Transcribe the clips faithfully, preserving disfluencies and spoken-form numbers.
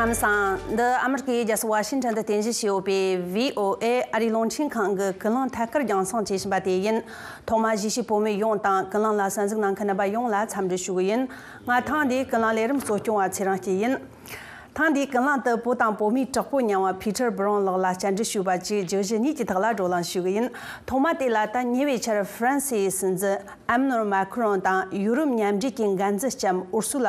ལམ་སང་འདི་ཨ་མི་རི་ཀའི་རྒྱལ་ས་ཝ་ཤིང་ཊོན་དུ་རྟེན་གཞི་བྱས་ཡོད་པའི་བྷི་ཨོ་ཨེ་ཨ་རིའི་རླུང་འཕྲིན་ཁང་གི་ཀུན་གླེང་ཐད་ཀར་རྒྱང་སྲིང་བྱེད་བཞིན་པ་དེ་ཡིན། ཐོག་མར་གཞིས་བྱེས་བོད་མི་ཡོངས་དང་ཀུན་གླེང་ལ་གསན་གཟིགས་གནང་མཁན་རྣམ་པ་ཡོངས་ལ་འཚམས་འདྲི་ཞུ་གི་ཡིན། ང་ཐེངས་འདིའི་ཀུན་གླེང་ལས་རིམ་གཙོ་སྐྱོང་བ་ཚེ་རིང་སྐྱིད་ཡིན། ཐེངས་འདིའི་ཀུན་གླེང་དུ་བོད་དང་བོད་མིའི་གྲོགས་པོ་མཉམ་པ་ཕི་ཊར་སྦི་རོན་ལགས་ལ་བཅར་འདྲི་ཞུས་པ་བཅས་བརྗོད་གཞི་གཉིས་ཀྱི་ཐོག་ལ་བགྲོ་གླེང་ཞུ་གི་ཡིན། ཐོག་མ་དེ་ལ་ད་ཉེ་བའི་ཆར་ཧྥ་རན་སིའི་སྲིད་འཛིན་ཨེ་མ་ནུ་ཨེལ་མཱ་ཁུ་རོན་དང་ཡུ་རོབ་མཉམ་འབྲེལ་གྱི་འགན་འཛིན་ལྕམ་ཨུར་སུ་ལ་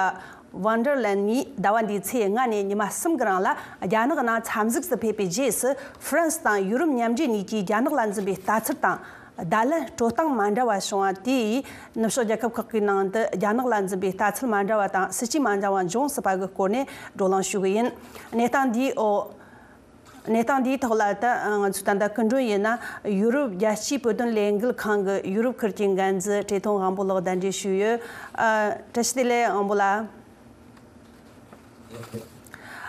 ཝན་ཌར་ལན་གཉིས་ཟླ་བ་འདིའི་ཚེས་ལྔ་ནས་ཉི་མ་གསུམ་གྱི་རིང་ལ་རྒྱ་ནག་ནང་འཚམས་གཟིགས་སུ་ཕེབས་པའི་རྗེས་སུ། ཧྥ་རན་སི་དང་ཡུ་རོབ་མཉམ་འབྲེལ་གཉིས་ཀྱིས་རྒྱ་ནག་ལ་འཛིན་པའི་ལྟ་ཚུལ་དང་བརྡ་ལན་སྤྲོད་སྟངས་མ་འདྲ་བ་བྱུང་བ་དེས། ནུབ་ཕྱོགས་རྒྱལ་ཁབ་ཁག་གི་ནང་དུ་རྒྱ་ནག་ལ་འཛིན་པའི་ལྟ་ཚུལ་མ་འདྲ་བ་དང་སྲིད་ཇུས་མ་འདྲ་བ་འབྱུང་སྲིད་པ་གི་སྐོར་ནས་བགྲོ་གླེང་ཞུ་གི་ཡིན། གནས་སྟངས་འདིའི་འོག་གནས་སྟངས་འདིའི་ཐོག་ལ་ད་ང་ཚོས་ད་ལྟ་སྐུ་མགྲོན་ཡིན་ན་ཡུ་རོབ་རྒྱལ་སྤྱིའི་བོད་དོན་ལས་འགུལ་ཁང་གི་ཡུ་རོབ་ཁུལ་གྱི་འགན་འཛིན་བཀྲས་མཐོང་དབང་པོ་ལགས་གདན་འདྲེན་ཞུས་ཡོད། ཨ། བཀྲ་ཤིས་བདེ་ལེགས་དབང་པོ་ལགས།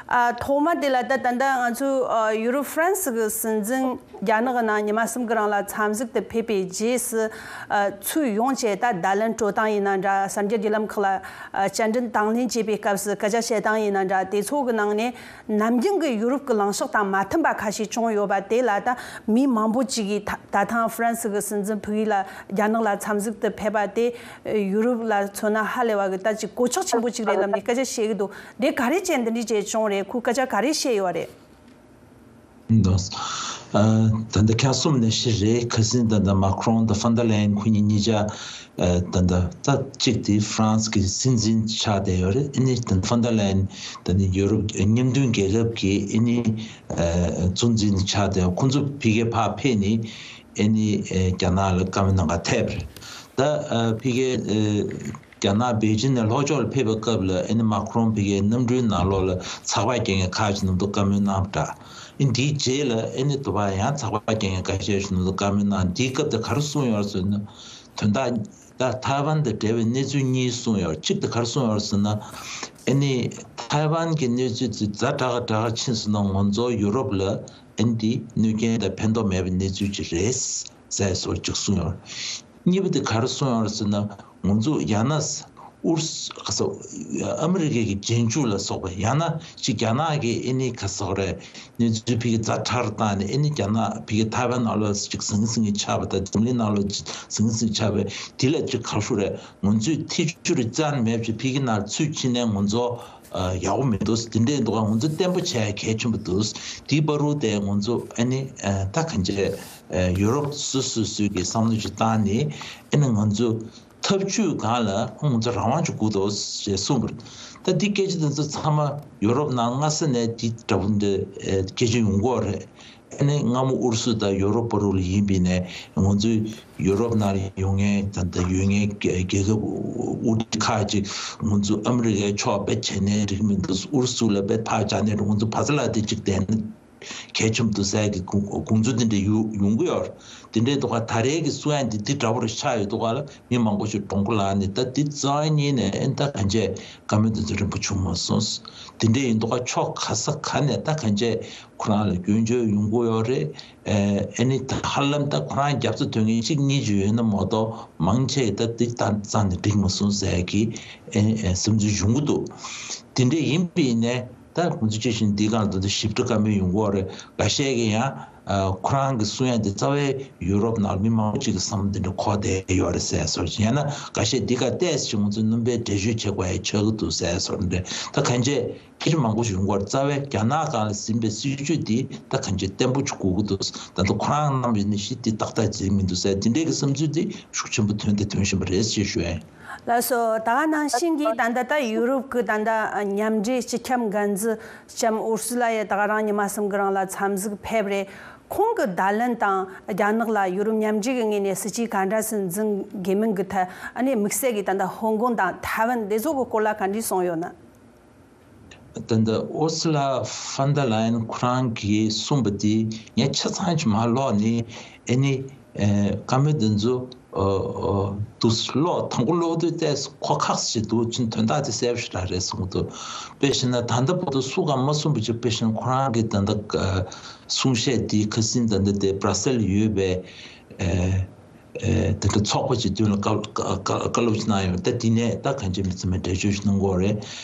ཨ། ཐོག་མ་དེ་ལ་ད་ད་ལྟ་ང་ཚོའི་ཨ། ཡུ་རོབ་ཧྥ་རན་སི་གི་སྲིད་འཛིན་རྒྱ་ནག་གི་ནང་ཉི་མ་གསུམ་གི་རིང་ལ་འཚམས་གཟིགས་དུ་ཕེབས་པའི་རྗེས་སུ། ཨ། ཚུར་ཡོང་བྱས་ད་བརྡ་ལན་སྤྲོད་སྟངས་ཡིན་ན་འདྲ། གསར་འགྱུར་བརྒྱུད་ལམ་ཁག་ལ་ཨ། སྤྱན་འདྲེན་དང་ལེན་བྱས་པའི་སྐབས་སུ་སྐད་ཆ་བཤད་སྟངས་ཡིན་ན་འདྲ། དེ་ཚོ་གི་ནང་ནས་ནམ་རྒྱུན་གྱི་ཡུ་རོབ་ཀྱི་ལངས་ཕྱོགས་དང་མ་མཐུན་པ་ཁ་ཤས་བྱུང་ཡོད་པ་དེ་ལ་ད་མི་མང་པོ་ཅིག་གིས་ད་ད་ཐེངས་ཧྥ་རན་སི་གི་སྲིད་འཛིན་ཕ་གི་ལ་རྒྱ་ནག་ལ་འཚམས་གཟིགས་དུ་ཕེབས་པ་དེ་ཡུ་རོབ་ལ་མཚོན་ན་ཧ་ལས་པ་གི་ད་ཅིག་གོད་ཆག་ཆེན་པོ་ཅིག་རེད་ལབ་ནས་སྐད་ཆ་བཤད་གི་འདུག་དེ་ག་རེ་བྱས་འདི་འདྲ་བྱས་བྱུང་རེད། ཁོས་སྐད་ཆ་ག་རེ་བཤད་ཡོད་རེད། འདུག་ཨ། ད་ལྟ་ཁྱེད་གསུམ་ནས་ཤི་རེད། ཁ་སང་ད་ལྟ་མཱ་ཁུ་རོང་དང་ཧྥོན་ཌར་ལེ་ཡན་ཁོ་གཉིས་གཉིས་ཆ། ཨ། ད་ལྟ་ད་གཅིག་དེ་ཧྥ་རན་སི་གི་སྲིད་འཛིན་ཆགས་བསྡད་ཡོད་རེད། ཨ་ནི་ད་ཧྥོན་ཌར་ལེ་ཡན་ད་ནི་ཡུ་རོབ་མཉམ་མཐུན་རྒྱལ་ཁབ་ཀྱི་ཨ་ནི་ཨ། གཙོ་འཛིན་ཆགས་བསྡད་ཡོད། ཁོང་ཚོ་ཕ་གིར་ཕར་ཕེབས་ནས་ཨ་ནི་ཨ། རྒྱ་ནག་ལ་བཀའ་མོལ་གནང་ག་ཕེབས་རེད། ད་ཨ། ཕ་གིར་ཨ། རྒྱ་ནག་པེ་ཅིན་ནས་ལྷོ་ཕྱོགས་ལ་ཕེབས་པའི་སྐབས་ལ་ཨ་ནི་མཱ་ཁུ་རོང་ཕ་གིའི་གནམ་གྲུའི་ནང་ལོགས་ལ་ཚགས་པར་སྐྱེལ་མཁན་ཁག་ཅིག་ནང་དུ་བཀའ་མོལ་གནང་པ་འདྲ། ཨ་ནི་དེའི་རྗེས་ལ་ཨ་ནི་དུ་བ་ཡང་ཚགས་པར་སྐྱེལ་མཁན་ཁ་ཤས་ཤིག་ནང་དུ་བཀའ་མོལ་གནང་། དེའི་སྐབས་དེ་ག་རེ་གསུངས་ཡོད་ཟེར་ན། དོན་དག་ད་ཐའེ་ཝན་དང་འབྲེལ་བའི་གནས་ཚུལ་གཉིས་གསུངས་ཡོད། གཅིག་དེ་ག་རེ་གསུངས་ཡོད་ཟེར་ན། ཨ་ནི་ཐའེ་ཝན་གྱི་གནས་ཚུལ་དེ་ཛ་དྲག་དྲག་ཕྱིན་སོང་ན་ང་ཚོ་ཡུ་རོབ་ལ་ཨ་ནི་དེ་གནོད་སྐྱོན་དང་ཕན་ཐོགས་མེད་པའི་གནས་ཚུལ་ཅིག་རེད། ཟེར་སོགས་ཅིག་གསུངས་ཡོད། གཉིས་པ་དེ་ག་རེ་གསུངས་ཡོད་ཟེར་ན། ང་ཚོ་ཡང་ན་ཨུ་རུ་སུ་ཨ་མི་རི་ཀའི་གི་རྗེས་འཇུག་ལ་སོགས་པ་ཡང་ན་ཅིག་རྒྱ་ནག་གི་ཨ་ནི་ག་སོགས་རེད། གནས་ཚུལ་ཕ་གི་ཛ་དྲག་བཏང་ནས་ཨ་ནི་རྒྱ་ནག་ཕ་གི་ཐའེ་ཝན་ནང་ལོགས་ཅིག་ཟང་ཟིང་ཆགས་པ་དང་འཛམ་གླིང་ནང་ལོགས་ཅིག་ཟང་ཟིང་ཆགས་པ་དེ་ལ་ཅིག་ག་རེ་ཞུ་རེད། ང་ཚོས་ཐེ་བྱུས་རྩ་ནས་མེད་པ་ཅིག་ཕ་གི་ནང་ཚུར་ཕྱིན་ནས་ང་ཚོ། ཨ། ཡག་པོ་མི་འདུག་དེ་འདྲའི་འདུག་ང་ཚོ་བརྟན་པོ་བྱས་གལ་ཆེན་པོ་འདུག་དེའི་བར་དུ་དེ་ང་ཚོ་ཨ་ནི་ཨ། ད་གང་བྱས། ཨ། ཡུ་རོབ་སོ་སོ་སོས་ཀྱི་བསམ་བློ་ཅིག་བཏང་ནས་ཨ་ནི་ང་ཚོ་ཐབས་ཇུས་སྒང་ལ་ང་ཚོ་རང་དབང་ཅིག་དགོས་འདུག་ཅེས་གསུངས་པ་རེད། ད་འདི་སྐད་ཆ་དེ་ཚོ་ཚང་མ་ཡུ་རོབ་ནང་སྔ་ས་ནས་འདི་འདྲ་པོ་འདི་ཨ། སྐད་ཆ་ཡོང་གི་ཡོད་རེད། ཨ་ནི་སྔ་མོ་ཨུ་རུ་སུ་དང་ཡོ་རོབ་བར་ལ་ཡིན་པ་ཡིན་ནའི་ང་ཚོའི་ཡོ་རོབ་ནང་ལ་ཡོད་མཁན་ད་ལྟ་ཡོད་མཁན་རྒྱལ་རྒྱལ་ཁབ་དབུ་ཁྲིད་ཁག་ཅིག་ང་ཚོ་ཨ་མི་རི་ཀའི་ཕྱོགས་དཔེ་བྱས་ནའི་འགྲིག་མི་འདུག་ཨུ་རུ་སུ་ལ་དཔེ་ཐག་བཅད་ནའི་འགྲིག་ང་ཚོ་བ་ཚ་ལ་དེ་ཅིག་བསྡད་ན་གལ་ཆེན་པོ་འདུག་ཟེར་གི་དགོངས་དགོངས་ཚུལ་དེ་འདྲ་ཡོང་ཡོང་གི་ཡོད་རེད། དེ་འདྲའི་འདུག་ག་ད་རེས་ཀྱི་གསུང་ཡ་འདི་འདི་འདྲ་པོ་རེ་ཆགས་ཡོད་འདུག་ག་ལ་མི་མང་པོ་ཞིག་གདོང་པོ་ལངས་ནས་ད་འདི་རྩ་བ་ཉིད་ནས་ཨེ་ད་གང་བྱས་བཀའ་མོལ་འདི་ཚོ་རིང་པོ་བྱུང་མ་སོང་། དེ་འདྲ་ཡིན་འདུག་ག་ཕྱོགས་ག་ས་ག་ནས་ད་གང་བྱས། ཁོ་རང་ལ་སྐྱོན་བརྗོད་ཡོང་གི་ཡོད་རེད། ཨེ་ཨེ་ནི་ད་ཧ་ལམ་ད་ཁོ་རང་རྒྱབ་རྩ་དོན་མཁན་གཅིག་གཉིས་ཅིག་ཡོད་ན་མ་གཏོགས་མང་ཆེ་ད་འདི་ད་རྩ་ནས་འགྲིག་མ་སོང་ཟེར་གི་ཨེ་ཨེ་བསམ་ཚུལ་ཡོང་གི་འདུག་དེ་འདྲ་ཡིན་པ་ཡིན་ནའི་ད་ཁོང་ཚོ་ཅི་བཞིན་འདི་སྒང་ལ་ད་ཞིབ་ཕྲ་བཀའ་མོལ་ཡོང་གི་ཡོད་རེད། འགའ་ཤས་ཀྱིས་ཡང་ཨ་ཁོ་རང་གི་གསུང་ཡ་འདི་རྩ་བའི་ཡུ་རོབ་ནང་ལ་མི་མང་པོ་ཅིག་གི་བསམ་བློ་འདི་འདྲ་འཁོར་བསྡད་ཡོད་རེད་ཟེར་སོགས་ཡང་ན་འགའ་ཤས་འདི་ག་བལྟས་ཚེ་ང་ཚོ་སྣུམ་པའི་འགྲེལ་བརྗོད་བྱེད་དགོས་ཡ་ཆགས་ཀྱི་འདུག་ཟེར་སོགས་འདྲ་ད་གང་བྱས། སྐད་ཆ་མང་པོ་ཞིག་ཡོང་གི་ཡོད་རེད། རྩ་བའི་རྒྱ་ནག་སྒང་ལ་ཟིན་པའི་སྲིད་བྱུས་འདི་ད་གང་ཅི་བརྟན་པོ་ཅིག་དགོས་ཀྱི་འདུག་ད་ལྟ་ཁོ་རང་གནང་བའི་ནི་གཞི་འདི་ཏག་ཏག་འཛིན་མི་འདུག་ཟེར་འདི་འདྲའི་གི་བསམ་ཚུལ་འདི་ཤུགས་ཆེན་པོ་ཐོན་དང་ཐོན་བཞིན་པ་རེད་ཅེས་ཞུ་ཡ་ཡིན། ལགས་སོ། ད་ག་ནང་བཞིན་གྱི་ད་ལྟ་ད་ཡུ་རོབ་ཀྱི་ད་ལྟ་མཉམ་འབྲེལ་སྤྱི་ཁྱབ་འགན་འཛིན་ལྕམ་ཨུར་སུ་ལ་ཡ་ད་ག་རང་ཉི་མ་གསུམ་གི་རིང་ལ་འཚམས་གཟིགས་ཕེབས་རེད། ཁོང་གི་བརྡ་ལན་དང་རྒྱ་ནག་ལ་ཡུ་རོབ་མཉམ་འབྲེལ་གྱི་ངོས་ནས་སྲིད་ཇུས་ག་འདྲ་ཞིག་འཛིན་དགོས་མིན་གྱི་ཐད་ཨ་ནི་དམིགས་བསལ་གྱི་ད་ལྟ་ཧོང་ཀོང་དང་ཐའེ་ཝན་འདི་ཚོ་གི་སྐོར་ལ་ག་འདྲ་གསུངས་ཡོད་ན། ད་ལྟ་ཨོ་སི་ལ་ཧྥན་ད་ལ་ཡན་ཁོ་རང་གིས་གསུངས་པ་དེ་ངས་ཆ་ཚང་ཅིག་མར་ཀློག་ནས་ཨ་ནི་ཨེ་བཀའ་མོལ་འདི་ཚོ་ཨ་ཨ་འདུག་ཀློག་དང་པོ་ཀློག་དུས་ཏོག་ཙམ་གོ་ཁག་ཅིག་འདུག་ཅིང་དོན་དག་དེ་གསལ་པོ་ཞེ་དྲག་རེད་གསུངས་འདུག་དཔེ་བཞག་ན་ད་ལྟ་བར་དུ་སུ་གང་མ་གསུངས་པ་ཅིག་དཔེ་བཞག་ན་ཁོ་རང་གི་ད་ལྟ་ཨ་གསུང་བཤད་དེ་ཁ་སང་ད་ལྟ་དེ་བྷ་ར་སེལ་ཡོད་པའི་ཨེ་ཨེ་དེ་འདྲ་ཚོགས་པ་ཅིག་མདུན་ལ་བཀའ་བཀའ་བཀའ་བཀའ་སློབ་ཅིག་གནང་ཡོད། ད་དེ་ནས་ད་གང་ཅི་མི་ཚང་མས་འགྲེལ་བརྗོད་ཞིག་གནང་གི་ཡོད་རེད།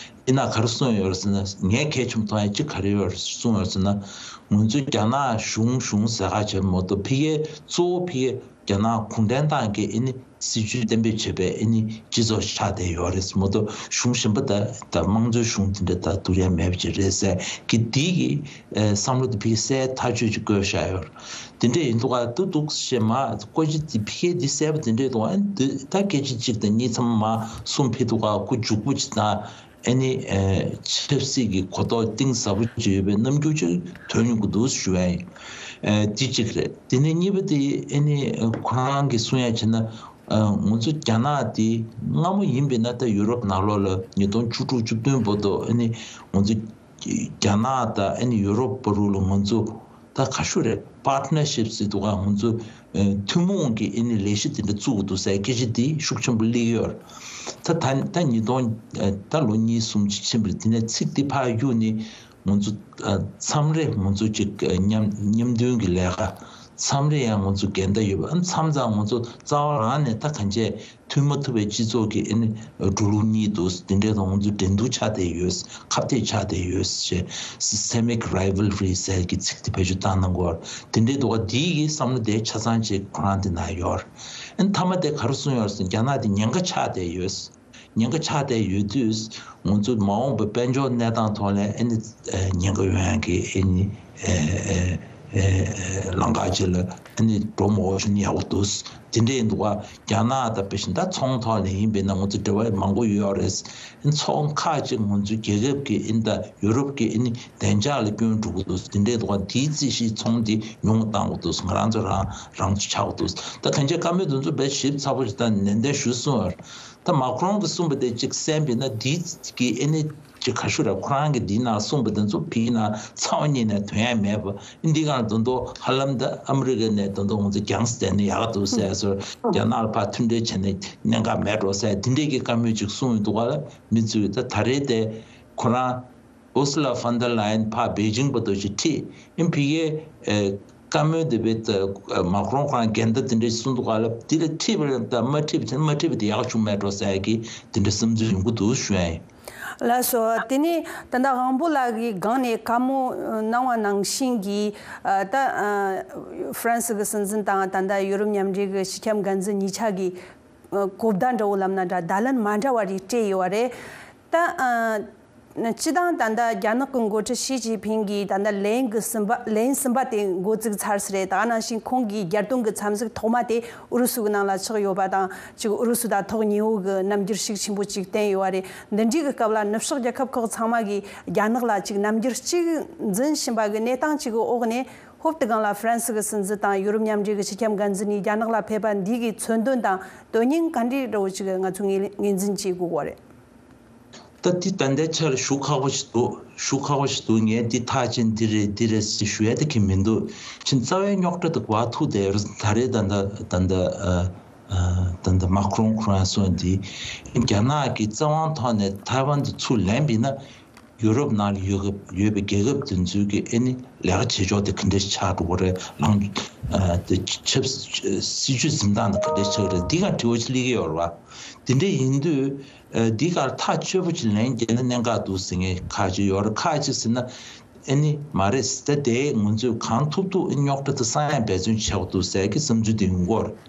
ཡིན་ན་ག་རེ་གསུངས་ཡོད་རེད་ཟེར་ན། ངས་གལ་ཆེན་པོ་མཐོང་ཡ་གཅིག་ག་རེ་ཡོད་རེད་གསུངས་ཡོད་ཟེར་ན། ང་ཚོའི་རྒྱ་ནག་གཞུང་གཞུང་ཟེར་ཁ་བྱས་མ་གཏོགས། ཕ་གིའི་གཙོ་བོ་ཕ་གིའི་རྒྱ་ནག་གུང་ཁྲན་ཏང་གི་ཨ་ནི་སྲིད་ཇུས་གཏན་འབེབས་བྱས་པའི་ཨ་ནི་སྤྱི་ཚོགས་ཆགས་བསྡད་ཡོད་རེད་མ་གཏོགས། གཞུང་གཞན་པ་དང་དང་དམངས་གཙོའི་གཞུང་དེ་འདྲ་དང་བསྡུར་ཡ་མེད་པ་ཅིག་རེད་ཟེར་གི། དེ་གི་ཨ་བསམ་བློ་དེ་ཕ་གིས་གསལ་ཐག་ཆོད་ཅིག་བཀོད་བཞག་ཡོད་རེད། དེ་འདྲ་ཡིན་འདུག་ག་འདུག་འདུག་ཞེས་མ་བཀོད་ཅིག་དེ་ཕ་གིའི་དེ་གསལ་པོ་དེ་འདྲ་འདུག་ག་ཨ་ནི་ད་སྐད་ཆ་གཅིག་དང་གཉིས་ཚང་མ་མ་གསུངས་ཕེབས་འདུག་ག་ཁོ་མཇུག་པོ་ཅིག་དང་། ཨ་ནི་ཨ་ཆབ་སྲིད་ཀྱི་གོ་རྟོགས་གཏིང་ཟབ་པོ་ཅིག་ཡོད་པའི་རྣམ་འགྱུར་ཅིག་ཐོན་ཡོང་གི་འདུག་ཞུ་ཡ་ཡིན། ཨ་དེ་གཅིག་རེད། དེ་ནས་གཉིས་པ་དེ་ཨ་ནི་ཁོ་རང་གིས་གསུང་ཡ་བྱས་ན། ཨ་ང་ཚོ་རྒྱ་ནག་དེ་སྔ་མོ་ཡིན་པས་ན། ད་ཡུ་རོབ་ནང་ལོགས་ལ་ཉིས་སྟོང་བཅུ་དྲུག་བཅུ་བདུན་བར་དུ་ཨ་ནི་ང་ཚོ་རྒྱ་ནག་དང་ཨ་ནི་ཡུ་རོབ་བར་དུ་ལ་ང་ཚོ་ད་ག་ཤུ་རེད། པར་ཊི་ནར་ཤིབ་ཟེར་འདུག་ག་ང་ཚོ་ཨ་ཐུན་མོང་གི་ཨ་ནི་ལས་གཞི་དེ་འདྲ་བཙུགས་དགོས་འདུག་ཟེར་སྐད་ཆ་དེ་ཤུགས་ཆེན་པོ་སླེབས་ཡོད་རེད། ད་ད་ད་ཉིས་སྟོང་ཨ་ད་ལོ་གཉིས་གསུམ་ཅིག་ཕྱིན་པ་རེད། དེ་ནས་ཚིག་དེ་ཕར་གཡུགས་ནས་ང་ཚོ་ཨ་མཚམས་རེ་ང་ཚོ་ཅིག་ཨ་མཉམ་མཉམ་མཐུན་གྱི་ལས་ཀ་མཚམས་རེ་ཡང་ང་ཚོ་འགལ་ཟླ་ཡོད་པ། ཨ་མཚམས་མཚམས་ང་ཚོ་རྩ་བ་རང་ནས་ད་གང་བྱས་མཐུན་མ་ཐུབ་པའི་སྤྱི་ཚོགས་ཀྱི་ཨ་ནི་འགྲོ་ལུགས་གཉིས་འདུག་དེ་འདྲའི་ཐོག་ང་ཚོ་འགྲན་བསྡུར་ཆགས་བསྡད་ཡོད། ཁ་གཏད་ཆགས་བསྡད་ཡོད་ཅེས། Systemic rivalry ཟེར་གྱི་ཚིག་དེ་བེད་སྤྱོད་བཏང་གནང་གི་ཡོད་རེད། དེ་འདྲའི་འདུག་ག་དེའི་གི་བསམ་བློ་དེ་ཆ་ཚང་ཅིག་ཁོ་རང་དེ་ན་ཡོད་རེད། ཨ་ནི་མཐའ་མ་དེ་ག་རེ་གསུངས་ཡོད་རེད་ཟེར་ན། རྒྱ་ནག་དེ་ཉེན་ཁ་ཆགས་བསྡད་ཡོད། ཉེན་ཁ་ཆགས་བསྡད་ཡོད་དུས། ང་ཚོ་མ་འོངས་པའི་དཔལ་འབྱོར་གནས་སྟངས་ཐོག་ལ་ཨ་ནི་ཨ་ཉེན་ཁ་ཡོང་ཡག་གི་ཨ་ནི་ཨ་ཨ་ཨ་ལམ་ཁ་ཅིག་ལ་ཨ་ནི་འགྲོ་མ་འོས་ཤིང་ཡག་པོ་འདུག་དེ་འདྲ་ཡིན་འདུག་ག་རྒྱ་ནག་དང་དཔེ་བཞིན་ད་ཚོང་ཐོག་ལ་ཡིན་པས་ན་ང་ཚོ་འབྲེལ་བ་མང་པོ་ཡོད་རེད། ཨ་ནི་ཚོང་ཁག་ཅིག་ང་ཚོའི་རྒྱལ་ཁབ་ཀྱི་ཨ་ནི་ད་ཡུ་རོབ་ཀྱི་ཨ་ནི་བདེ་འཇགས་ལ་སྐྱོན་འགྲོ་གི་འདུག་དེ་འདྲ་ཡིན་འདུག་ག་དེའི་རྩིས་གཞི་ཚོང་དེ་ཉུང་བཏང་དགོས་འདུག་ང་རང་ཚོ་རང་རང་ཚོ་ཆགས་དགོས་འདུག་ད་གང་ཅི་བཀའ་མོལ་དེ་ཚོ་དཔེ་ཞིབ་ཚགས་པོ་ཞིག་ད་ནན་ཏན་ཞུ་གསུངས་པ་རེད། ད་མ་ཁྲོན་གྱིས་གསུངས་པ་དེ་གཅིག་གསན་པས་ན། འདི་གི་ཨ་ནི་ཅིག་ག་ཤུ་ར་ཁོ་རང་གིས་འདི་ནང་གསུངས་པ་དེ་ཚོ་ཕ་གི་ནང་ཚང་མ་ཉིད་ནས་དོན་ཡ་མེད་པ། འདི་གང་དོན་དུ་ཧ་ལམ་ད་ཨ་མི་རི་ཀ་ནས་དོན་དུ་ང་ཚོ་རྒྱང་བསྡད་ན་ཡག་འདུག་ཟེར་སོ། རྒྱ་ནག་ལ་ཕར་མཐུན་འབྲེལ་བྱས་ན་གནད་འགག་མེད་འགྲོ་ཟེར། འདི་འདྲས་ཀྱི་བཀའ་མོལ་ཅིག་གསུངས་ཡོད་འདུག་ག་ལ། མི་ཚོས་ད་ད་རེས་དེ་ཁོ་རང་ཨུ་སུ་ལ་ཕོན་ཌར་ལ་ཡན་ཕར་པེ་ཅིང་བར་དུ་ཅིག་ཁྲིད་ཡིན། ཕ་གིའི་ཨེ་བཀའ་མོལ་དེ་བས་ད་མ་ཁྲོན་ཁོ་རང་འགལ་ཟླ་དེ་འདྲ་གསུངས་འདུག་ག་ལ། དེ་ལ་ཁྲིད་པ་དང་མ་ཁྲིད་པ་དེ། མ་ཁྲིད་པ་དེ་ཡག་བྱུང་མེད་འགྲོ་ཟེར་གི་དེ་འདྲ་བསམ་ཚུལ་ཡོང་གི་འདུག་ཞུ་ཡ་ཡིན། ལགས་སོ། དེ་ནས་ད་ལྟ་དབང་པོ་ལགས་ཀྱིས་སྒང་ནས་བཀའ་མོལ་གནང་བ་ནང་བཞིན་གྱི་ཨ་ད་ཨ་ཧྥ་རན་སི་གི་སྲིད་འཛིན་དང་ད་ལྟ་ཡུ་རོབ་མཉམ་འབྲེལ་གྱི་སྤྱི་ཁྱབ་འགན་འཛིན་གཉིས་ཆ་གི་ཨ་གོ་བརྡ་འདྲ་བོ་ལབ་ན་འདྲ། བརྡ་ལན་མ་འདྲ་བ་རེ་སྤྲད་ཡོད་པ་རེད། ད་ཨ་སྤྱི་བཏང་ད་ལྟ་རྒྱ་ནག་གི་འགོ་ཁྲིད་ཞི་ཅིན་ཕིང་གིས་ད་ལྟ་ལན་གི་གསུམ་པ་ལན་གསུམ་པ་དེ་འགོ་བཙུགས་ཚར་ས་རེད། ད་ག་ནང་བཞིན་ཁོང་གིས་རྒྱལ་སྟོན་གྱི་འཚམས་གཟིགས་ཐོག་མ་དེ་ཨུ་རུ་སུ་གི་ནང་ལ་ཆགས་ཡོད་པ་དང་། ཅིག་ཨུ་རུ་སུ་དང་ཐོག་ཉེ་བོ་གི་རྣམ་འགྱུར་ཤུགས་ཆེན་པོ་ཅིག་བསྟན་ཡོད་པ་རེད། འདི་འདྲའི་གི་སྐབས་ལ་ནུབ་ཕྱོགས་རྒྱལ་ཁབ་ཁག་ཚང་མ་གིས་རྒྱ་ནག་ལ་ཅིག་རྣམ་འགྱུར་གཅིག་འཛིན་བཞིན་པ་གི་གནས་སྟངས་ཅིག་གི་འོག་ནས། ཧོབ་ཏེ་སྒང་ལ་ཧྥ་རན་སི་གི་སྲིད་འཛིན་དང་ཡུ་རོབ་མཉམ་འབྲེལ་གྱི་སྤྱི་ཁྱབ་འགན་འཛིན་གཉིས་རྒྱ་ནག་ལ་ཕེབས་པ་འདི་གི་མཚོན་དོན་དང་དོན་སྙིང་ག་འདྲའི་འདྲ་བོ་ཅིག་ང་ཚོ་ངོས་ངོས་འཛིན་བྱེད་དགོས་པ་རེད། ད་འདི་ད་ལྟའི་ཆར་ཞུ་ཁག་པོ་ཞིག་འདུག་ཞུ་ཁག་པོ་ཞིག་འདུག་ངས་འདི་ཐག་བཅད་འདི་རེད་འདི་རེད་ཟེར་ཞུ་ཡ་དེ་གི་མི་འདུག་ཕྱིན་རྩ་བའི་རྙོག་དྲ་དེ་ག་པར་ཐུག་བསྡད་ཡོད་རེད། ད་རེས་ད་ལྟ་ད་ལྟ་ཨ་ཨ་ད་ལྟ་མ་ཁྲོན་ཁོ་རང་གསུངས་འདི། རྒྱ་ནག་གིས་རྩ་དབང་ཐོག་ནས་ཐའེ་ཝན་དེ་ཚུར་ལེན་པ་ཡིན་ན། ཡུ་རོབ་ནང་ལ་ཡོད་ཡོད་པའི་རྒྱལ་ཁབ་དེ་ཚོའི་གི་ཨ་ནི་ལས་ཀ་བྱེད་ཕྱོགས་དེ་ག་འདྲས་ཆགས་འགྲོ་གི་རེད། ལངས་ཨ་དེ་ཆབ་སྲིད་ཇུས་འཛིན་སྟངས་དེ་ག་འདྲས་ཆགས་ཀྱི་རེད། འདི་ག་དྲི་བ་ཅིག་སླེབས་ཀྱི་ཡོད་རེད་བ། དེ་འདྲས་ཡིན་དུས་ཨ་འདི་གར་ཐག་ཆོད་པོ་ཅིག་ལན་རྒྱག་ན་གནད་འགག་འདུག་ཟེར་མཁན་ཁག་ཅིག་ཡོད་རེད། ཁག་ཅིག་ཟེར་ན་ཨ་ནི་མ་རེད་ཟེར། ད་དེ་ང་ཚོས་གང་ཐུབ་ཐུབ་རྙོག་དྲ་དེ་སངས་ཡག་འབད་བརྩོན་བྱེད་དགོས་འདུག་ཟེར་གི་བསམ་ཚུལ་དེ་ཡོང་གི་ཡོད་རེད།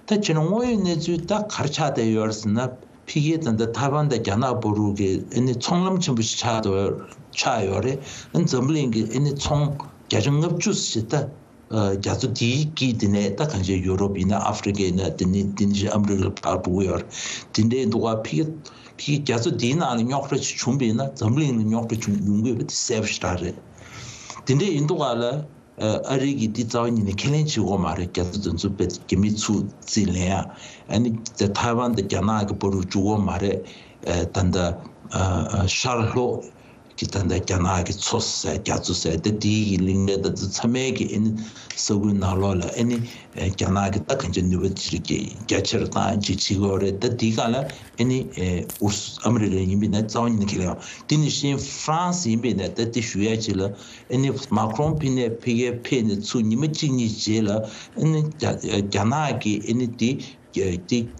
ད་བྱས་ན་དངོས་ཡོད་གནས་ཚུལ་ད་ག་རེ་ཆགས་བསྡད་ཡོད་རེད་ཟེར་ན། ཕ་གིའི་ད་ལྟ་ཐའེ་ཝན་དང་རྒྱ་ནག་བར་དུ་གི་ཨ་ནི་ཚོང་ལམ་ཆེན་པོ་ཞིག་ཆགས་འདུག་ཆགས་ཡོད་རེད། ཨ་ནི་འཛམ་བུ་གླིང་གི་ཨ་ནི་ཚོང་བརྒྱ་ཆ་ལྔ་བཅུ་ཞིག་ད་ཨ་རྒྱ་མཚོ་དེའི་དཀྱིལ་དེ་ནས། ད་གང་ཅི་ཡུ་རོབ་ཡིན་ན་ཨ་ཧྥེ་རི་ཁ་ཡིན་ན། དེ་ནི་དེ་ནི་ཨ་མི་རི་ཀ་ལ་ཕར་འགྲོ་གི་ཡོད་རེད། དེ་འདྲའི་འདུག་ག་ཕ་གི་ཕ་གི་རྒྱ་མཚོ་དེའི་ནང་ལ་རྙོག་དྲ་ཞིག་བྱུང་བ་ཡིན་ན་འཛམ་བུ་གླིང་ལ་རྙོག་དྲ་བྱུང་ཡོང་གི་ཡོད་པ་དེ་གསལ་པོ་ཞེ་དྲག་རེད། དེ་འདྲ་ཡིན་དུས་ག་ལ། ཨ་རི་གིས་འདི་རྩ་བ་ཉིད་ནས་ཁས་ལེན་བྱེད་ཀྱི་ཡོད་མ་རེད། རྒྱ་མཚོ་དེ་ཚོ་དཔེ་རྒྱ་མིས་ཚུར་རྩིས་ལེན་ཡ། ཨ་ནི་དེ་ཐའེ་ཝན་དང་རྒྱ་ནག་གི་བར་དུ་འཇུག་ཡོད་མ་རེད། ཨ་ད་ལྟ་ཨ་ཤར་ལྷོ་གི་ད་ལྟ་རྒྱ་ནག་གི་མཚོ་ཟེར་རྒྱ་མཚོ་ཟེར་དེ་དེའི་གི་གླིང་ཕྲན་ད་ཚོ་ཚང་མའི་གི་ཨ་ནི་ས་ཁུལ་ནང་ལོགས་ལ་ཨ་ནི་རྒྱ་ནག་གི་ད་གང་ཅི་ནུས་པ་ཅིག་རྒྱ་ཆེར་བཏང་ཅིག་བྱེད་ཀྱི་ཡོད་རེད། ད་དེའི་སྒང་ལ་ཨ་ནི་ཨུ་རུ་སུ་ཨ་མི་རི་ཀ་ཡིན་པས་ན་རྩ་བ་ཉིད་ནས་ཁས་ལེན་ཡོད། དེ་ནི་བཞིན་ཧྥ་རན་སི་ཡིན་པས་ན་ད་དེ་ཞུ་ཡ་ཅིག་ལ། ཨ་ནི་མ་ཁྲོན་ཕེབས་ནས་ཕ་གིར་ཕེབས་ནས་ཚུར་ཉི་མ་གཅིག་གཉིས་རྗེས་ལ་ཨ་ནི་རྒྱ་རྒྱ་ནག་གིས་ཨ་ནི་དེ་དེ་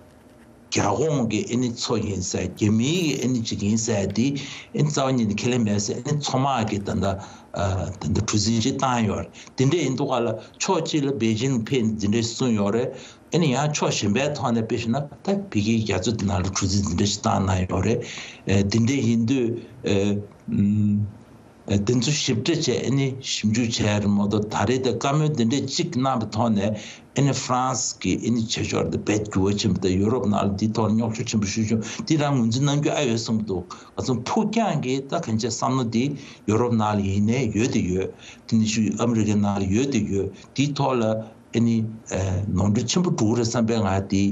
རྒྱ་གོང་གི་ཨེ་ནི་མཚོ་ཡིན་ཟེར། རྒྱ་མིའི་གི་ཨེ་ནི་ཅིག་ཡིན་ཟེར་དེ་ཨེ་ནི་རྩ་བ་ཉིད་ནས་ཁས་ལེན་མེད་ཟེར། ཨེ་ནི་མཚོ་དམག་གི་ད་ལྟ་ཨ་ད་ལྟ་གྲུ་གཟིངས་ཅིག་བཏང་ཡོད་རེད། དེ་འདྲ་ཡིན་དུས་ག་ལ་ཕྱོགས་གཅིག་ལ་པེ་ཅིང་ཕེབས་འདི་འདྲ་གསུངས་ཡོད་རེད། ཨེ་ནི་ཡང་ཕྱོགས་གཞན་པའི་ཐོག་ནས་དཔེ་བཞག་ན་ད་ཕ་གིའི་རྒྱ་མཚོ་དེ་ནང་ལ་གྲུ་གཟིངས་འདི་འདྲ་ཞིག་བཏང་གནང་ཡོད་རེད། ཨེ་དེ་འདྲ་ཡིན་དུས་ཨེ་ཨམ། དེ་ཚོ་ཞིབ་ཕྲ་བྱས་ཨ་ནི་ཞིབ་འཇུག་བྱས་རེད་མ་གཏོགས། ད་རེས་དེ་བཀའ་མོལ་འདི་འདྲས་གཅིག་གནང་བའི་ཐོག་ནས་ཨ་ནི་ཧྥ་རན་སི་གི་ཨ་ནི་བྱེད་ཕྱོགས་དེ་རྦད་འགྱུར་བ་ཕྱིན་པ་དང་། ཡུ་རོབ་ནང་ལ་འདིའི་ཐོག་ལ་རྙོག་དྲ་ཆེན་པོ་ཞིག་བྱུང་། འདི་རང་ངོས་འཛིན་གནང་རྒྱུ་ཨ་ཡོད་བསམ་གྱི་འདུག་ང་ཚོ་ཕུགས་རྒྱང་གི་ད་གང་ཅི་བསམ་བློ་འདི་ཡུ་རོབ་ནང་ལ་ཡིན་ནའི་ཡོད་དེ་ཡོད། དེ་ནི་ཤུ་ཨ་མི་རི་ཀའི་ནང་ལ་ཡོད་དེ་ཡོད། འདིའི་ཐོག་ལ་ཨ་ནི་ནོར་འཁྲུལ་ཆེན་པོ་འགྲོ་གི་རེད་བསམ་པའི་ང་དེ་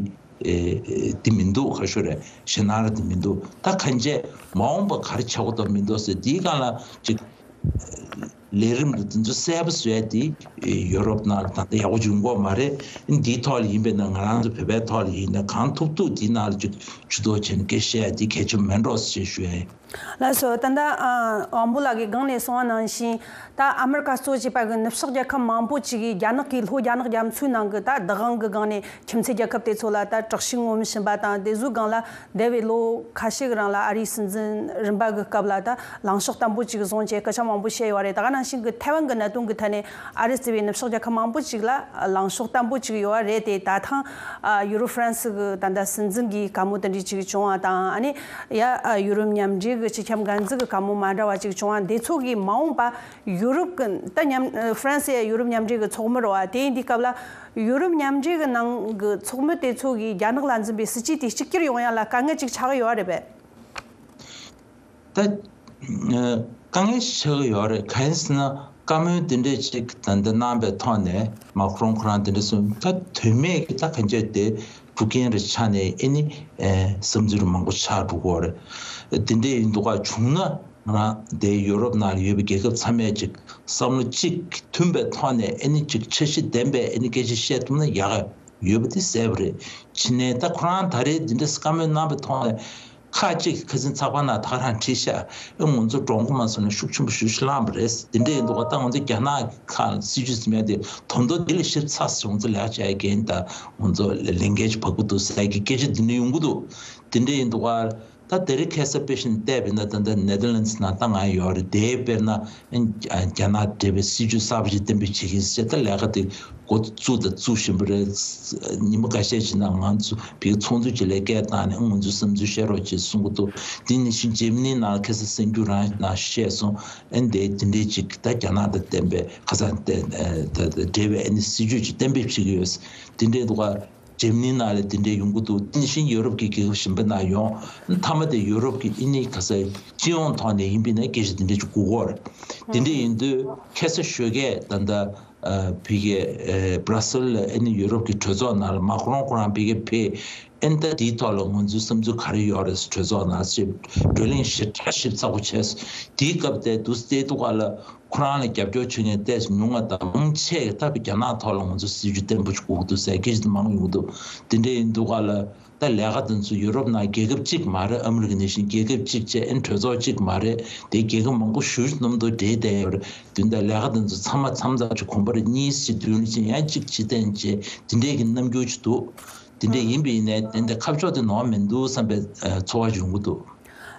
དེ་མི་འདུག་ཁ་ཤོར་རེད། ཞེ་ན་ར་དེ་མི་འདུག་ད་གང་ཅི་མ་འོངས་པ་ག་རེ་བྱ་དགོས་དོན་མི་འདུག་ཟེར། དེའི་སྒང་ལ་ཅིག་ལས་རིམ་དེ་ཚོ་གསལ་པོ་བཟོས་ཏེ་ཡོ་རོབ་ནང་ལ་ད་ལྟ་ཡག་པོ་བྱུང་གི་མ་རེད། འདིའི་ཐོག་ལ་ཡིན་པས་ན་ང་རང་ཚོ་བོད་པའི་ཐོག་ལ་ཡིན་ན་གང་ཐུབ་ཐུབ་དེའི་ནང་ལ་ཅིག་ཇུས་གཏོགས་བྱས་ནས་སྐད་ཆ་བཤད་ཡ་དེ་གལ་ཆེན་པོ་མེད་འགྲོ་ཟེར་ཞུ་ཡ་ཡིན། ལགས་སོ། ད་ལྟ་ཨ་དབང་པོ་ལགས་ཀྱིས་སྒང་ནས་གསུངས་པ་ནང་བཞིན། ད་ཨ་མི་རི་ཀ་གཙོ་བྱས་པ་གི་ནུབ་ཕྱོགས་རྒྱལ་ཁབ་མང་པོ་ཅིག་གིས་རྒྱ་ནག་གི་ལྷོ་རྒྱ་ནག་རྒྱ་མཚོའི་ནང་གི་ད་བདག་དབང་གི་སྒང་ནས་ཁྱིམ་མཚེས་རྒྱལ་ཁབ་དེ་ཚོ་ལ་ད་དྲག་ཤུགས་སྔོན་བྱིན་པ་དང་། དེ་ཚོའི་སྒང་ལ་འདས་པའི་ལོ་ཁ་ཤས་ཀྱི་རིང་ལ་ཨ་རིའི་སྲིད་འཛིན་རིམ་པ་གི་སྐབས་ལ་ད་ལངས་ཕྱོགས་བརྟན་པོ་ཅིག་བཟུང་བྱས་སྐད་ཆ་མང་པོ་བཤད་ཡོད་རེད། ད་ག་ནང་བཞིན་གྱི་ཐའེ་ཝན་གྱི་གནད་དོན་གྱི་ཐད་ནས་ཨ་རི་གཙོས་པའི་ནུབ་ཕྱོགས་རྒྱལ་ཁབ་མང་པོ་ཅིག་ལ་ལངས་ཕྱོགས་བརྟན་པོ་ཅིག་ཡོད་རེད་དེ། ད་ཐེངས་ཡུ་རོབ་ཧྥ་རན་སི་གི་ད་ལྟ་སྲིད་འཛིན་གྱི་བཀའ་མོལ་དེ་འདྲ་ཅིག་བྱུང་བ་དང་། ཨ་ནི་ཡ་ཡུ་རོབ་མཉམ་འབྲེལ་གྱི་སྤྱི་ཁྱབ་འགན་འཛིན་གྱི་བཀའ་མོལ་མ་འདྲ་བ་ཅིག་བྱུང་བ་འདི་ཚོ་གིས་མ་འོངས་པ་ཡུ་རོབ་ཀྱི་ད་མཉམ་ཧྥ་རན་སི་ཡ་ཡུ་རོབ་མཉམ་འབྲེལ་གྱི་ཚོགས་མི་རེད་བ། དེ་ཡིན་དུས་སྐབས་ལ་ཡུ་རོབ་མཉམ་འབྲེལ་གྱི་ནང་གི་ཚོགས་མི་དེ་ཚོ་གིས་རྒྱ་ནག་ལ་འཛིན་པའི་སྲིད་ཇུས་དེ་གཅིག་གྱུར་ཡོང་ཡ་ལ་དཀའ་ངལ་ཅིག་ཆགས་ཀྱི་ཡོད་རེད་པས། ད་དཀའ་ངལ་ཆགས་ཀྱི་ཡོད་རེད། གང་ཡིན་ཟེར་ན་བཀའ་མོལ་དེ་འདྲས་ཅིག་ད་ལྟ་གནང་པའི་ཐོག་ནས་མཱ་ཁུ་རོང་ཁོ་རང་དེ་འདྲས་གསུངས། ད་དོན་མེད་ཀྱི་ད་གང་ཅི་དེ་འཁྲུག་རྐྱེན་རེ་ཆགས་ནས་ཨེ་ནི་བསམ་ཚུལ་མང་པོ་ཆགས་འགྲོ་གི་ཡོད་རེད། དེ་འདྲས་ཡིན་དུས་ག་བྱུང་ན། ང་རང་དེ་ཡོ་རོབ་ནང་ལ་ཡོད་པའི་རྒྱལ་ཁབ་ཚང་མས་ཅིག་བསམ་བློ་གཅིག་མཐུན་པའི་ཐོག་ནས་ཨེ་ནི་ཅིག་འཆར་གཞི་ལྡན་པའི་ཨེ་ནི་སྐད་ཆ་བཤད་ཐུབ་ན་ཡག་ཡོད་པ་དེ་གསལ་པོ་རེད། ཕྱི་ནས་ད་ཁོ་རང་ད་རེས་འདི་འདྲ་བཀའ་མོལ་གནང་པའི་ཐོག་ནས་ཁག་ཅིག་ཁ་སང་ཚགས་པར་ནང་ད་ག་རང་བྲིས་ཤག་ཨེ་ང་ཚོ་འགྲོ་མགོ་མ་སོང་ན་ཤུགས་ཆེན་པོ་ཞེ་པོ་ཅིག་བསླངས་པ་རེད། དེ་འདྲ་ཡིན་དུས་ག་ད་ང་ཚོ་རྒྱ་ནག་གི་ཁ་ལ་སྲིད་ཇུས་ཟེར་མཁན་དེ་དོན་དུ་དེ་ལས་ཞིབ་ཚགས་སུ་ང་ཚོ་ལས་ཀ་བྱ་ཡ་གན་ད་ང་ཚོ་ལས་འགན་ཅིག་བབས་ཀྱི་འདུག་ཟེར་ཡ་གི་སྐད་ཆ་འདི་འདྲ་ཡོང་གི་འདུག་དེ་འདྲ་ཡིན་དུས་ག་ད་དེ་རིང་ཁ་སང་དཔེ་བཞིན་བལྟས་པ་ཡིན་ན་ད་ལྟ་ནེ་ཐར་ལན་སི་ནང་ད་ང་ཡོད་རེད། དེ་དཔེར་ན་རྒྱ་ནག་འབྲེལ་བའི་སྲིད་ཇུས་གསར་པ་ཞིག་གཏན་འབེབས་བྱེད་ཀྱི་ཡིན་ཟེར། ད་ལས་ཀ་དེ་འགོ་བཙུགས་དང་བཙུགས་བཞིན་པ་རེད། ཉི་མ་འགའ་ཤས་ཤིག་ནང་ང་ཚོ་བི་ཚོགས་འདུ་ཅིག་ལ་སྐད་བཏང་ནས་ང་ཚོའི་བསམ་ཚུལ་བཤད་རོགས་ཅེས་གསུང་གི་འདུག་དེ་ནང་བཞིན་འཇར་མ་ནི་ནང་ཁ་སང་གསར་འགྱུར་རང་ནང་བཤད་སོང་། ཨ་ནི་དེ་དེ་འདྲའི་ཅིག་ད་རྒྱ་ནག་དང་བསྟན་པའི་ཁ་སང་དེ་འབྲེལ་བའི་ཨ་ནི་སྲིད་ཇུས་ཅིག་གཏན་འབེབས་བྱེད་ཀྱི་ཡོད། དེ་འདྲའི་འདུག་ག་འཇར་མ་ནི་ནང་ལ་དེ་འདྲའི་ཡོང་གི་འདུག་དེ་བཞིན་ཡོ་རོབ་ཀྱི་རྒྱལ་ཁབ་གཞན་པ་ནང་ཡོང་། མཐའ་མ་དེ་ཡོ་རོབ་ཀྱི་ཨི་ནི་ག་ས་སྤྱི་ཡོངས་ཐོག་ནས་ཡིན་པ་ཡིན་ན་སྐད་ཆ་དེ་འདྲ་ཅིག་གོ་གི་ཡོད་རེད། དེ་འདྲ་ཡིན་དུས་ཁ་སང་ཞོགས་ཀས་ད་ལྟ་བི་གའི་སྦྲ་སེལ་ལ་ཨ་ནི་ཡོ་རོབ་ཀྱི་གྲོས་ཚོགས་ནང་ལ་མཱ་ཁུ་རོང་ཁོ་རང་བི་གའི་ཕེབས། ཨ་ནི་ད་དེའི་ཐོག་ལ་ང་ཚོའི་བསམ་ཚུལ་ག་རེ་ཡོད་རེད་ཟེར་གྲོས་ཚོགས་ནང་ཞིབ་བགྲོ་གླེང་ཞེ་དྲག་ཞིབ་ཚགས་པོ་བྱས། དེའི་སྐབས་དེ་དུས་དེའི་ཐོག་ལ། ཁོ་རང་ལ་རྒྱབ་སྐྱོར་བྱེད་མཁན་ཏོག་ཙམ་ཉུང་བ་དང་། མང་ཆེ་ད་བར་རྒྱ་ནག་ཐོག་ལ་ང་ཚོ་སྲིད་ཇུས་བརྟན་པོ་ཞིག་དགོས་ཀྱི་འདུག་ཟེར་སྐད་ཆ་དེ་མང་ཡོང་གི་འདུག་དེ་འདྲ་ཡིན་དུས་ག་ལ་ད་ལས་ཀ་དེ་ཚོ་ཡུ་རོབ་ནང་རྒྱལ་ཁབ་གཅིག་མ་རེད། ཨ་མི་རི་ཀ་ནང་བཞིན་རྒྱལ་ཁབ་གཅིག་བྱས། ཨ་ནི་གྲོས་ཚོགས་གཅིག་མ་རེད། དེ་རྒྱལ་ཁབ་མང་པོ་ཞེ་པོ་མཉམ་དུ་འབྲེལ་བསྡད་ཡོད་རེད། དེ་འདྲ་ལས་ཀ་དེ་ཚོ་ཚང་མ་མཚམས་མཚམས་ཅིག་གོམ་པ་རེ་གཉིས་ཤིག་བདུན་ལ་ཕྱིན་ཡང་གཅིག་ཕྱིར་འཐེན་བྱས། དེ་འདྲའི་གི་རྣམ་འགྱུར་ཅིག་འདུག་དེ་འདྲ་ཡིན་པ་ཡིན་ནའི་དེ་འདྲ་ཁ་ཕྱོགས་དེ་ནོར་མི་འདུག་བསམ་པའི་ཚོར་བ་ཡོང་གི་འདུག་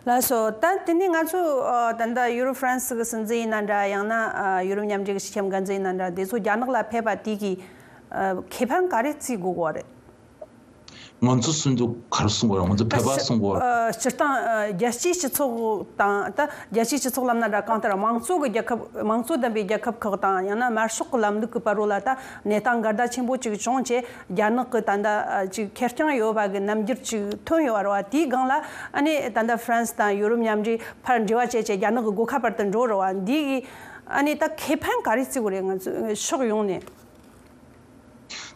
ལགས་སོ། ད་དེ་ནས་ང་ཚོ་ཨ་ད་ལྟ་ཡུ་རོབ་ཧྥ་རན་སི་གི་སྲིད་འཛིན་ཡིན་ན་འདྲ། ཡང་ན་ཨ་ཡུ་རོབ་མཉམ་འབྲེལ་གྱི་སྤྱི་ཁྱབ་འགན་འཛིན་ཡིན་ན་འདྲ། དེ་ཚོ་རྒྱ་ནག་ལ་ཕེབས་པ་དེ་གིས་ཨ་ཁེ་ཕན་ག་རེ་བརྩི་དགོས་ཀྱི་རེད། ང་ཚོ་གསུང་དུས་ག་རེ་གསུང་དགོས་རེད། ང་ཚོ་ཕེབས་པ་གསུང་དགོས་རེད། ཨ་སྤྱིར་བཏང་ཨ་རྒྱལ་སྤྱིའི་སྤྱི་ཚོགས་དང་། ད་རྒྱལ་སྤྱིའི་སྤྱི་ཚོགས་ལབ་ན་འདྲ། གང་ལྟར་དམངས་གཙོ་གི་རྒྱལ་ཁབ། དམངས་གཙོ་ལྡན་པའི་རྒྱལ་ཁབ་ཁག་དང་། ཡང་ན་དམར་ཤོག་གི་ལམ་ལུགས་ཀྱི་བར་རོ་ལ་ད་གནས་སྟངས་འགལ་ཟླ་ཆེན་པོ་ཅིག་བྱུང་བྱས། རྒྱ་ནག་གི་ད་ལྟ་ཨ་ཅིག་ཁེར་རྐྱང་ཡོད་པ་གི་རྣམ་འགྱུར་ཅིག་ཐོན་ཡོད་རེད་བ། དེའི་སྒང་ལ་ཨ་ནི་ད་ལྟ་ཧྥ་རན་སི་དང་ཡུ་རོབ་མཉམ་འབྲེལ་ཕར་འབྲེལ་བ་བྱས་བྱས་རྒྱ་ནག་གི་སྒོ་ཁ་བར་དུ་འགྲོ་རེད་བ། འདི་གི་ཨ་ནི་ད་ཁེ་ཕན་ག་རེ་བརྩི་དགོས་རེད། ང་ཚོ་ཕྱོགས་ཡོངས་ནས།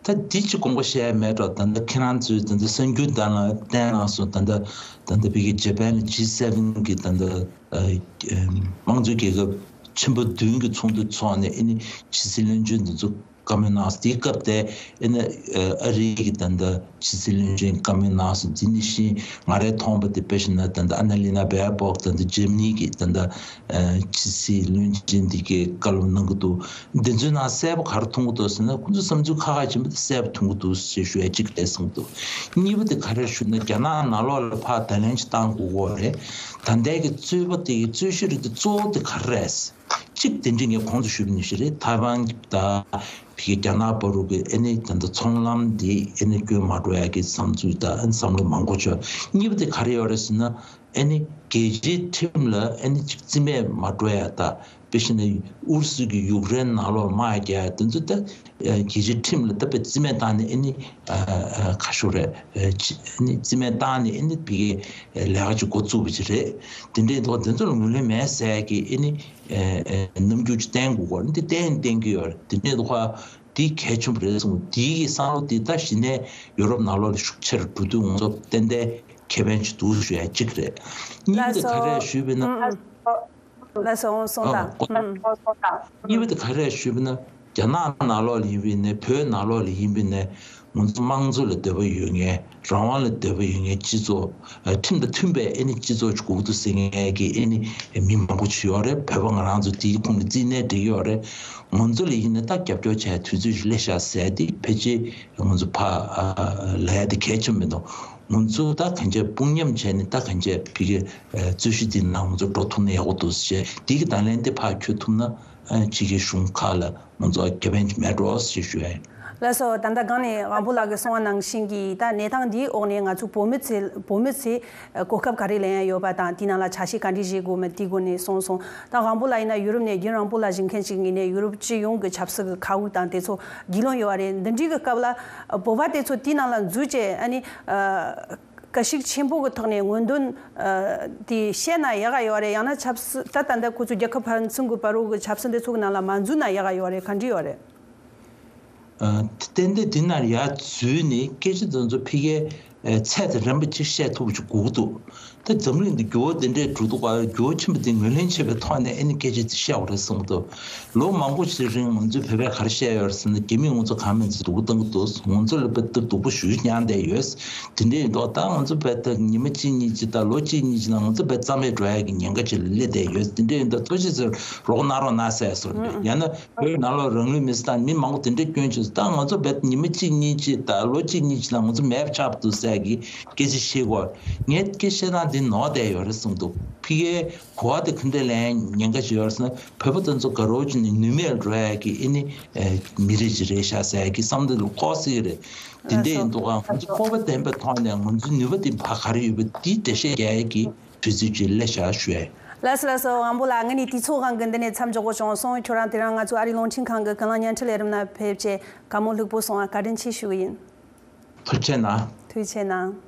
ད་འདི་ཅིག་དགོངས་པ་བཞེས་ཡ་མེད་འགྲོ། ད་ལྟ་ཁྱེད་རང་ཚོས་ད་ལྟ་གསར་འགྱུར་དང་ལ་བལྟས་གནང་སོང་། ད་ལྟ་ད་ལྟ་བི་གི་ཇ་པན་ཇི་སེ་ཝེན་གི་ད་ལྟ་ཨ་དམངས་གཙོའི་རྒྱལ་ཁབ་ཆེན་པོ་བདུན་གྱི་ཚོགས་འདུ་ཚོགས་ནས་ཨ་ནི་ཕྱི་སྲིད་བློན་ཆེན་འདི་ཚོ་ བཀའ་མོལ་གནང་སོང་། དེའི་སྐབས་དེ་ཨེ་ནི་ཨ་རིའི་གི་ད་ལྟ་ཕྱི་སྲིད་བློན་ཆེན་བཀའ་མོལ་གནང་སོང་། དེ་ནི་ཤིང་ང་རའི་མཐོང་བ་དེ་དཔེ་བཞག་ན་ད་ལྟ་ཨ་ན་ལི་ན་བྷེ་ཨར་བྷོག་ད་ལྟ་འཇར་མ་ནི་གི་ད་ལྟ་ཨ་ཕྱི་སྲིད་བློན་ཆེན་འདི་གའི་བཀའ་སློབ་གནང་གི་འདུག། འདི་ཚོའི་ནང་གསལ་པོ་ག་རེ་མཐོང་གི་འདུག་ཟེར་ན། ཁོང་ཚོ་བསམ་ཚུལ་ཁ་ཁ་ཆེན་པོ་དེ་གསལ་པོ་མཐོང་གི་འདུག་ཞེས་ཞུ་ཡ་གཅིག་རེད་གསུངས་འདུག། གཉིས་པ་དེ་ག་རེ་ཞུ་ན། རྒྱ་ནག་ནང་ལོགས་ལ་ཕར་བརྡ་ལན་ཅིག་བཏང་དགོས་ཀྱི་ཡོད་རེད། ད་ལྟའི་གི་རྩོད་པ་དེ་གི་རྩོད་གཞི་རིགས་དེ་གཙོ་བོ་དེ་ག་རེ་རེད། གཅིག་དེ་འདྲ་ངས་གོང་དུ་ཞུས་པ་ནང་བཞིན་རེད། ཐའེ་ཝན་དང་ཕ་གི་རྒྱ་ནག་བར་དུ་གི་ཨེ་ནི་ད་ལྟ་ཚོང་ལམ་དེ་ཨེ་ནི་སྐྱོན་མ་འགྲོ་ཡ་གི་བསམ་ཚུལ་དང་ཨེ་ནི་བསམ་བློ་མང་པོ་བྱུང་། གཉིས་པ་དེ་ག་རེ་ཡོད་རེད་ཟེར་ན། ཨེ་ནི་རྒྱལ་སྤྱིའི་ཁྲིམས་ལ་ཨེ་ནི་ཅིག་རྩིས་མེད་མ་འགྲོ་ཡ་དང་། དཔེ་བཞག་ན་ཨུ་རུ་སུ་གིས་ཡུཀ་རེན་ནང་ལོགས་དམག་རྒྱག་ཡ་དེ་ཚོ་ད་རྒྱལ་སྤྱིའི་ཁྲིམས་ལ་ད་དཔེ་རྩིས་མེད་བཏང་ནས་ཨེ་ནི་ཁ་ཤོར་རེད། ཨེ་ནི་རྩིས་མེད་བཏང་ནས་ཨེ་ནི་ཕ་གི་ལས་ཀ་ཅིག་འགོ་བཙུགས་པ་ཅིག་རེད། དེ་འདྲའི་ཐོག་དེ་ཚོ་ལ་ངོས་ལེན་མེད་ཟེར་གི་ཨེ་ནི་ཨེ་ཨེ་རྣམ་འགྱུར་ཅིག་བསྟན་དགོས་ཀྱི་ཡོད་རེད། འདི་བསྟན་བསྟན་གྱི་ཡོད་རེད། དེ་འདྲའི་ཐོག་འདི་གལ་ཆེན་པོ་རེད་གསུངས། འདི་གི་བསམ་བློ་འདི་ད་གཞི་ནས་ཡོ་རོབ་ནང་ལོགས་ལ་ཤུགས་ཆེར་འགྲོ་དུས་ང་ཚོ་ཏན་ཏན་ཁེ་ཕན་ཅིག་འདུག་ཞུ་ཡ་གཅིག་རེད། གཉིས་པ་དེ་ག་རེ་ཞུས་པ་ཡིན་ན། ལགས་སོ། སོང་ཨ། དང་། ཨུམ། གཉིས་པ་དེ་ག་རེ་ཞུས་པ་ན། རྒྱ་ནག་ནང་ལོགས་ལ་ཡིན་པ་ཡིན་ནའི་བོད་ནང་ལོགས་ལ་ཡིན་པ་ཡིན་ནའི་ང་ཚོ་དམངས་གཙོ་ལ་འདོད་པ་ཡོད་མཁན། རང་དབང་ལ་འདོད་པ་ཡོད་མཁན་སྤྱི་ཚོགས། ཨ། ཁྲིམས་དང་མཐུན་པའི་ཨེ་ནི་སྤྱི་ཚོགས་ཅིག་དགོས་འདུག་ཟེར་མཁན་གྱི་ཨེ་ནི་མི་མང་པོ་ཅིག་ཡོད་རེད། བོད་པ་ང་རང་ཚོ་དེའི་ཁོངས་ལ་རྩིས་ནས་འགྲིག་ཡོད་རེད། ང་ཚོ་ལ་ཡིན་ན་ད་རྒྱབ་སྐྱོར་བྱས་དུས་ཚོད་ཅིག་སླེབས་ཤག་ཟེར་ཏེ་ཕལ་ཆེར་ང་ཚོ་ཕར་ཨ་ལབ་ཡ་དེ་གལ་ཆེན་མི་འདུག། ང་ཚོ་ད་གང་ཅི་དཔུང་མཉམ་བྱས་ནས་ད་གང་ཅི་ཕ་གི་རྩོད་གཞི་འདི་ནང་ང་ཚོ་འགྲོ་ཐུབ་ན་ཡག་པོ་འདུག་ཟེར། དེ་གི་གདོང་ལེན་དེ་ཕར་འཁྱོལ་ཐུབ་ན་ཕྱི་རྒྱལ་གཞུང་ཁག་ལ་ང་ཚོ་ཁེ་ཕན་ཅིག་མེད་འགྲོ་ཞེས་ཞུ་ཡ་ཡིན། ལགས་སོ། ད་ལྟ་གོང་ནས་དབང་པོ་ལགས་ཀྱིས་གསུངས་པ་ནང་བཞིན་གྱི་ད་གནས་སྟངས་འདིའི་འོག་ནས་ང་ཚོ་བོད་མི་ཚོས་བོད་མི་ཚོས་གོ་སྐབས་ག་རེ་ལེན་ཡ་ཡོད་པ་དང་དེའི་ནང་ལ་ཆ་ཤས་ག་འདྲས་བཞེས་དགོས་མིན་དེའི་སྒོ་ནས་གསུངས་སོང་། ད་དབང་པོ་ལགས་ཡིན་ན་ཡུ་རོབ་ནས་རྒྱུན་རིང་པོ་ལ་བཞུགས་མཁན་ཞིག་ཡིན་ནས་ཡུ་རོབ་སྤྱི་ཡོངས་ཀྱི་ཆབ་སྲིད་ཀྱི་མཁའ་དབུགས་དང་དེ་ཚོ་རྒྱུས་ལོན་ཡོད་པ་རེད། འདི་འདྲའི་གི་སྐབས་ལ་བོད་པ་དེ་ཚོ་དེའི་ནང་ལ་འཛུལ་བྱས་ཨ་ནི་ཨ། དགའ་ཞིག་ཆེན་པོ་གི་ཐོག་ནས་ངོས་འདོན་ཨ། དེ་བཤད་ན་ཡག་ག་ཡོད་རེད། ཡང་ན་ཆབ་སྲིད་ད་ལྟ་འདི་ཁོ་ཚོ་རྒྱལ་ཁབ་ཕན་ཚུན་གྱི་བར་དུ་གི་ཆབ་སྲིད་འདི་ཚོ་གི་ནང་ལ་མ་འཛུལ་ན་ཡག་ག་ཡོད་རེད། ག་འདྲ་ཡོད་རེད། ཨ། ཏན་ཏན་འདི་ནང་ཡར་འཛུལ་ནས་སྐད་ཆ་དེ་ཚོ་ཕ་གིའི་ཨ། ཚད་དང་རན་པ་ཅིག་བཤད་ཐུབ་པ་ཅིག་དགོས་ཀྱི་འདུག། ད་འཛམ་གླིང་འདི་འགྱུར་བ་འདི་འདྲའི་འགྲོ་འདུག་ག་འགྱུར་བ་ཆེན་པོ་འདི་ངོས་ལེན་བྱེད་པའི་ཐོག་ནས་ཨེ་ནི་སྐད་ཆ་དེ་བཤད་དགོས་རེད་བསམ་གྱི་འདུག། ལོ་མང་པོ་ཞིག་རིང་ང་ཚོས་བོད་པས་ག་རེ་བཤད་ཡོད་རེད་ཟེར་ན། རྒྱ་མིས་ང་ཚོ་གང་མིན་ཚོ་སྡུག་པོ་བཏང་གི་འདུག། ང་ཚོ་ལ་དཔེ་སྡུག་པོ་ཞེ་པོ་མྱངས་བསྡད་ཡོད། དེ་འདྲ་ཡིན་དུས་ད་ང་ཚོ་བོད་ད་ཉི་མ་གཅིག་གཉིས་གཅིག་དང་ལོ་གཅིག་གཉིས་གཅིག་ནང་ང་ཚོ་བོད་རྩ་མེད་འགྲོ་ཡ་གི་ཉེན་ཁ་ཅིག་ལ་སླེབས་བསྡད་ཡོད། དེ་འདྲ་ཡིན་དུས་ཐུགས་རྗེ་ཆེ་རོགས་གནང་རོགས་གནང་ཟེར་སོང་། ཡང་ན་བོད་ནང་ལོགས་རང་ལུས་མེར་སྲེག་བཏང་མི་མང་པོ་དེ་འདྲ་སྐྱོན་བྱུང་། ད་ང་ཚོ་བོད་ཉི་མ་གཅིག་གཉིས་གཅིག་དང་ལོ་གཅིག་གཉིས་གཅིག་ནང་ང་ཚོ་མེད་པ་ཆགས་འདུག་ཟེར་གི་སྐད་ཆ་བཤད་གོ། ངས་སྐད་བཤད་སྟངས་འདི་ནོར་བསྡད་ཡོད་རེད་བསམ་འདུག། ཕ་གིའི་གོ་བ་དེ་ག་འདྲ་ལེན་ཉེན་ཁ་ཅིག་ཡོད་རེད་ཟེར་ན། བོད་པ་དེ་ཚོ་དགའ་རབ་ཅིག་ནས་ནུས་མེད་འགྲོ་ཡ་གི་ཨེ་ནི་མི་རིགས་ཅིག་རེད་ཤག་ཟེར་ཡ་གི་བསམ་བློ་ལ་ལྐོག་ཟ་གི་རེད། དེ་འདྲ་ཡིན་དུས་ང་ཚོ་སྤོབས་པ་ལྡན་པའི་ཐོག་ནས་ང་ཚོའི་ནུས་པ་དེ་ཕར་ག་རེ་ཡོད་པ་དེ་འགྲེལ་བཤད་རྒྱག་ཡ་གི་དུས་ཚོད་ཅིག་སླེབས་ཤག་ཞུ་ཡ་ཡིན། ལགས་སོ། ལགས་སོ། དབང་པོ་ལགས། ང་ནི་དུས་ཚོད་དབང་གིས་འདི་ནས་མཚམས་འཇོག་དགོས་བྱུང་སོང་། ཁྱོད་རང་དེ་རིང་ང་ཚོ་ཨ་རིའི་རླུང་འཕྲིན་ཁང་གི་ཀུན་གླེང་བརྙན་འཕྲིན་ལས་རིམ་ནང་ཕེབས་བྱས་བཀའ་མོལ་ལྷུག་པོ་གསུངས་པར་བཀའ་དྲིན་ཆེ་ཞུ་གི་ཡིན། ཐུགས་རྗེ་གནང་། ཐུགས་རྗེ་གནང་།